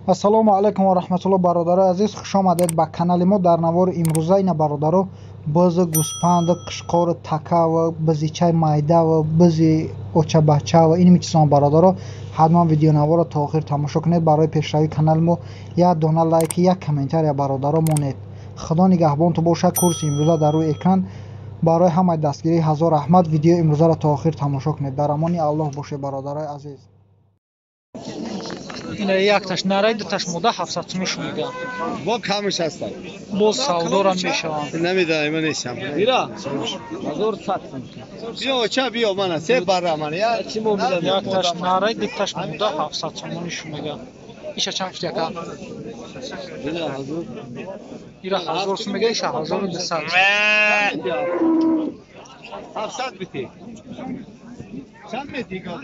Ассалому алайкум ва раҳматуллоҳ, бародарои азиз, хуш омадед ба канали мо. Дар навори имрӯза ина бародаро бузи гӯспанд, қишқор, така ва бизичаи майда ва бузи очабача ва инми чизон бародаро. Ҳатман видеонаворро то охир тамошо кунед. Барои пешравии канали мо як дона лайк, як комментария бародаро монед. Худо нигаҳбонту бошад. Курси имрӯза дар рӯи экран. Барои ҳамаи дастгирии ҳазор раҳмат. Видеои имрӯзаро то охир тамошо кунед. Дар амони Аллоҳ бошед, бародарои азиз. Ина якташ нарай, дуташ мода 700 сум шумида. Бо камш ҳастанд. Боз савдорам мешаванд. Намедонам, ман нестам. Бира 1100 сум. Биё ча биё мана се бара мана. Я чӣ мо медонам? Якташ нарай, дуташ мода 700 сумони шумида. Иша чанд гуфти ака? Ира 1000. Ира 1000 сум мега, иша 1200. 700 бити. Чанд мети гап?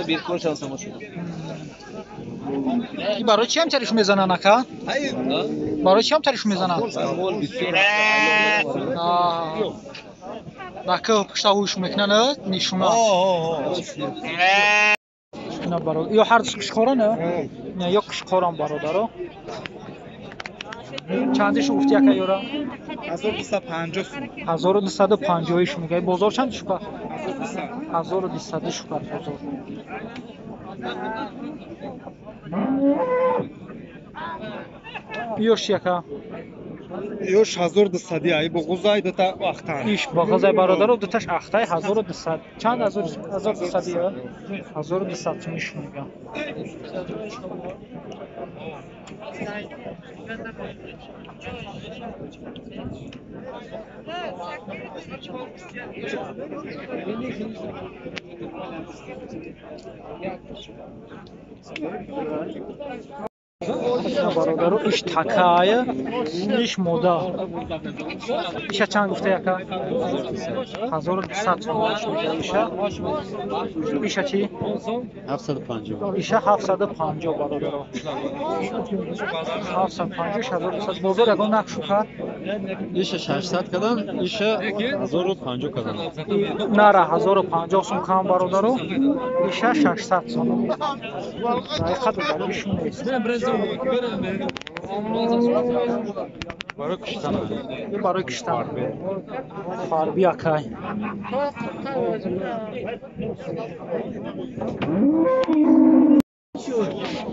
Bir koş alsam olsun. Барои чӣ ҳам тариф мезананд ака? Барои чӣ ҳам тариф мезананд? Бака пушта ҳуш мекунанд, нишуна. Ина бародар, ё ҳар ду қишқора не? Не, ё қишқорам бародаро. Чандишу гуфти ака ёра? 1250 сум. 1250 шумига. Бозор чанд шука? 1200 шука бозор. Ёш яка? Ёш 1200 ай буғузай дута ахтан. Иш буғузай бародаро дуташ ахтай 1200. Чанд 1200 ё? 1200 сум шумига. Бародаро иш такая, иш мода. Иша чанд гуфта яка? 1200 сомон мега иша. Иша чӣ? 750. Иша 750 бародаро. 750, 1200. Бозор ягон нарх шука? Иша 600 кадан, иша 1050 кадан. Нара 1050 сум кам бародаро. Иша 600 сом. Дақиқа додагиш нест. Барои киштан. Барои киштан. Фарби акай.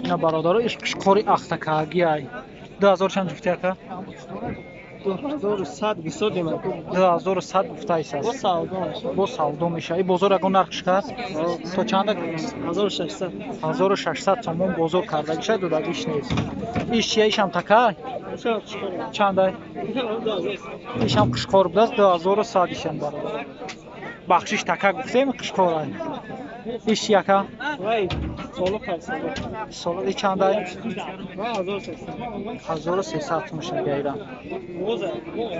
Ина бародаро иш қишқори ахтакаги ай. 2000 чанд гуфти ака? 2100 гуфтодем. 2100 гуфтайс аст. Бо савдо мешавад. Бо савдо мешавад. И бозор ягон нарх шикаст? То чанда? 1600. 1600 сомон бозор кардагиша, додагиш нест. Иш чия, ишам така? Чандай? Ишам қишқор будааст, 2100 ишам бародар. Бахшиш така гуфтем, қишқор ай. Иш чи яка? Вай, соло қайсада. Соло и чандай? 1300. 1300 сум мега ира.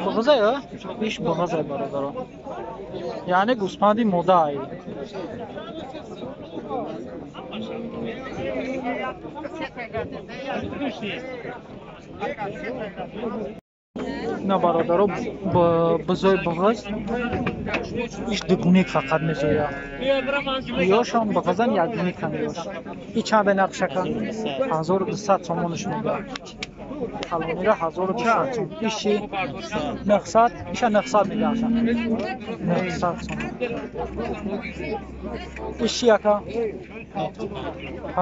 Буғузай, а? Иш буғузай бародаро. Яъне гӯспанди мода ай. На бародаро бузои буғуз иш дугунек фақат мезоя. Ёшам буғузан якгунекан ёш. И чанда нарх шака? 1200 сомонаш мега. Калонира 1200 сом. Иши 900, иша 900 мега аша. 900 сом. Иши яка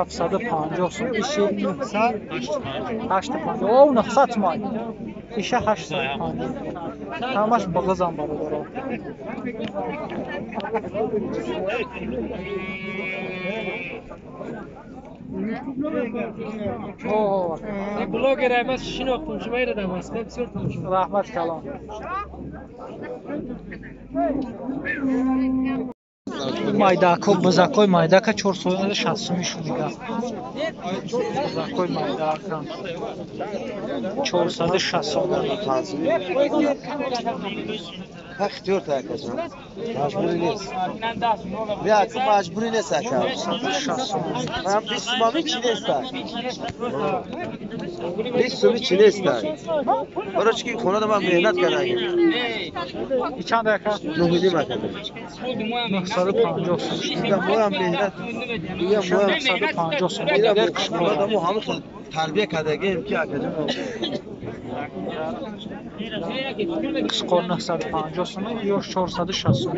750 сом. Иши 850. О, 900 сом ай. Иша 850. Ҳамаш буғузам бародаро. Блогер аймас шинохтум, шумо ира дар Москва бисёр тамошо. Раҳмат калон. Майдако, бузакои майдака 460 суми шумига. Бузакои майдака 460 сомон. Ихтиёр та акаҷон. Маҷбурӣ нест. Бия ака маҷбурӣ нест ака. 460 сомон. Ман 20 сумами чӣ нест. 20 суми чи нест? Барои чи ки хонада ман меҳнат кардагим. И чанд ака? 9,5 ака. 950 сум. Моям меҳнат. Моям 950 сум. Дигар қишқор. Мо ҳамон хел тарбия кардагим ки акаҷон. Қишқор 950 сум ё 460 сум.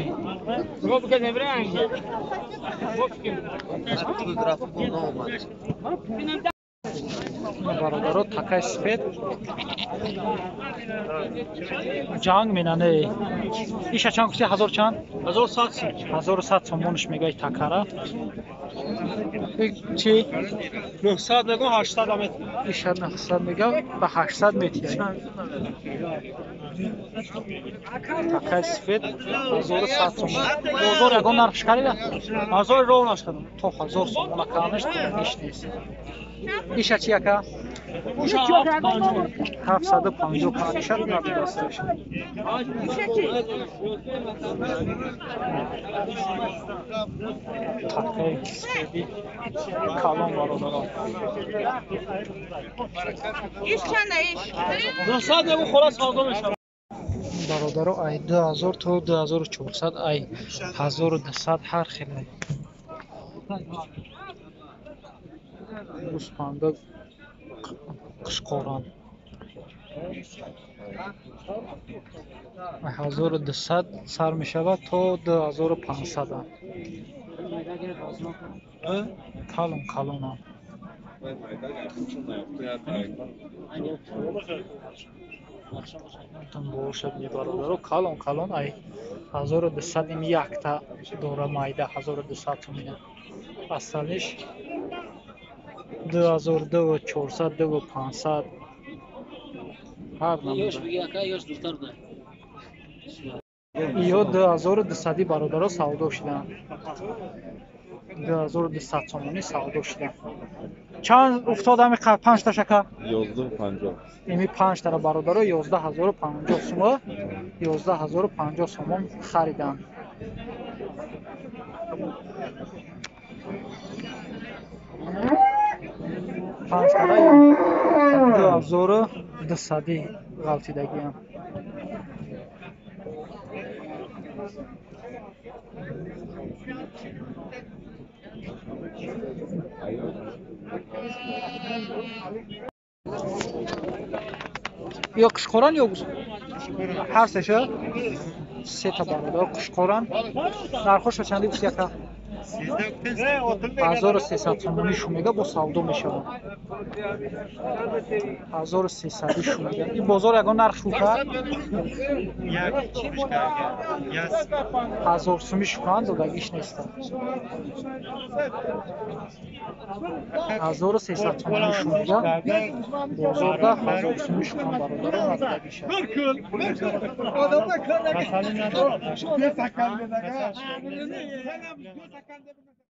Бародаро, такай сифед ҷанг менане. Иша чанд гуфти? Ҳазор чанд? 1100. 1100 сомонш мегӯяд такара. Чи? 900 мегӯ, 800 амет. Иша 900 мега, ба 800 метиҳад. Такай сифед 1100 сомон. Бозор ягон нархш карида? 1000 ров нашкадам. То 1000 сомона канаш иш нест. Иша чи ака? 750 канишад надодасташ. Такай сифеди калон бародарон. Иш чанда иш? 900 мегӯ, холас савдо мешавад. Бародаро, ай 2000 то 2400, ай 1200 ҳар хел гӯспанда қишқоран. 1200 сар мешавад то 2500. Калон калонам. Бошад мебародаро, калон калон ай 1200 им якта дора майда 1200 сумина. Асалиш 2000, 2400, 2500 ҳар намуда. Ё 2200 бародаро савдо шуданд. 2200 сомонӣ савдо шуданд. Чанд уфтод ами панҷта шака? 11,50. Ими панҷтара бародаро 11050 сума, 11050 сомон хариданд. Панҷтара 2200 ғалтидагиам. Ё қишқоран ё ҳар сеша? Сета бародар қишқоран. Нархошо чанди гуфти ака? 1300 сомонӣ шумега бо савдо мешавад. 1300 шумега. Ин бозор ягон нарх шукар? 1000 сумӣ шукан додагиш неста. 1300 сомонӣ шумега. Бозорда 1000 сумӣ шукан бародаро надодагиша.